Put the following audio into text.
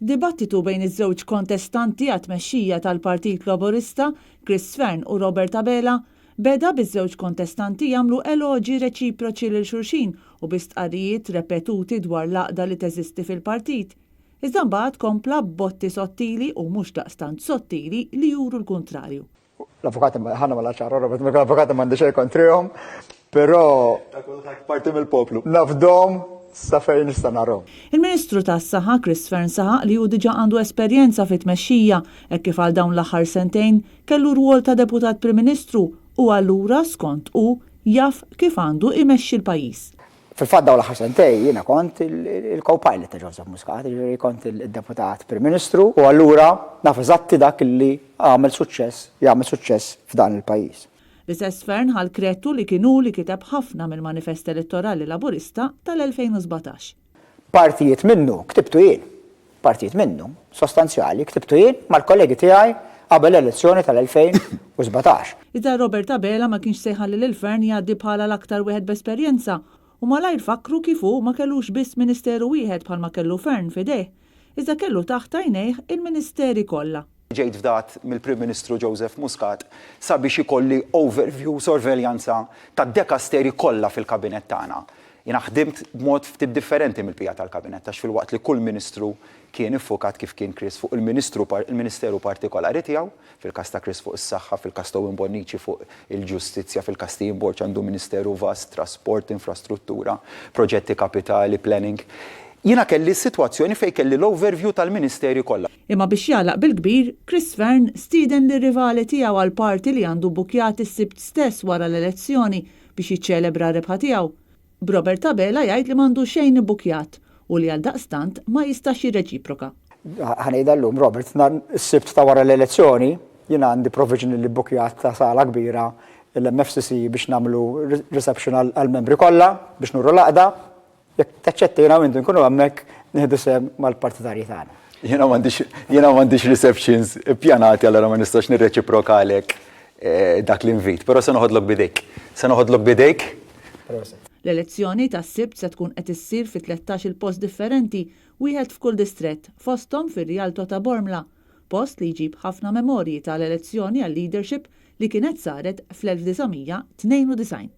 Dibattitu bejn iż-żewġ kontestanti għat-tmexxija tal-Partit Laburista, Chris Fearne u Robert Abela, beda biż-żewġ kontestanti jagħmlu eloġji reċiproċi lil xulxin u bi stqarrijiet repetuti dwar l-għaqda li teżisti fil-partit. Iżda mbagħad kompla b'botti sottili u mhux daqstant sottili li juru l-kuntrarju. L-avukati ħana ma ċara, Robert, l-avukati m'għandi xejn kontrihom, però Ta' kulħadd parti mill-poplu. Nafdom sa fejn nista' narhom. Il-Ministru tas-Saħħa Chris Fearne saħaq li hu diġà għandu esperjenza fit-tmexxija hekk kif għal dawn l-aħħar sentejn kellu rwol ta' Deputat Prim Ministru u allura, skont hu, jaf kif għandu imexxi l-pajjiż. Fil-fatt dawn l-aħħar sentejn jiena kont il-co-pilot ta' Joseph Muscat, jiġifieri kont il-Deputat Prim Ministru u allura naf eżatti dak li għamel suċċess, jagħmel suċċess f'dan il-pajjiż. L-istess Fearne ħa l-kredtu li kien hu li kiteb ħafna mill-manifest elettorali Laburista tal-2017. Partijiet minnu ktibtu jien. Partijiet minnu, sostanzjali, ktibtu jien mal-kollegi tiegħi qabel l-elezzjoni tal-2017. Iżda Robert Abela ma kienx se jħalli lil Fearne jgħaddi bħala l-aktar wieħed b'esperjenza u malajr fakkru kif hu ma kellux biss ministeru wieħed bħalma kellu Fearne f'idejh, iżda kellu taħt għajnejh il-ministeri kollha. Ġejt fdat mill-Prim Ministru Joseph Muscat sabiex ikolli overview, sorveljanza tad-dekasteri kollha fil-kabinett tagħna. Jiena ħdimt b'mod ftit differenti mill-bqija tal-kabinett għax filwaqt li kull ministru kien iffukat kif kien Chris fuq il-ministru il-ministeru partikolari tiegħu, fil-każ ta' Chris fuq is-saħħa, fil-każ ta' Owen Bonnici fuq il-ġustizzja, fil-każ ta' Ian Borg għandu ministeru vast, trasport, infrastruttura, proġetti kapitali, planning. Jiena kelli sitwazzjoni fejn kelli l-overview tal-ministeri kollha. Imma biex jagħlaq bil-kbir, Chris Fearne stieden lir-rivali tiegħu għall-party li għandu bbukkjat is-Sibt stess wara l-elezzjoni biex jiċċelebra r-rebħa tiegħu. B'Robert Abela jgħid li m'għandu xejn ibbukkjat u li għaldaqstant ma jistax jirreċiproka. Ħa ngħidha llum, Robert, nhar is-Sibt ta' wara l-elezzjoni jiena għandi provisionally bbukkjat ta' sala kbira l-MFCC biex nagħmlu reception għall-membri kollha biex nuru l-għaqda. Jekk taċċetta jiena u inti nkunu hemmhekk nieħdu sehem mal-partitarji tagħna. Jiena m'għandix jiena m'għandix receptions ippjanati allura ma nistax nirreċiprokalek eh, dak l-invit, però se noħodlok bidejk. Se noħodlok bidejk. Proset. L-elezzjoni tas-Sibt se tkun qed issir fi 13-il post differenti, wieħed f'kull distrett, fosthom fir-Rialto ta' Bormla, post li jġib ħafna memorji ta' l-elezzjoni għal-leadership li kienet saret fl-1992.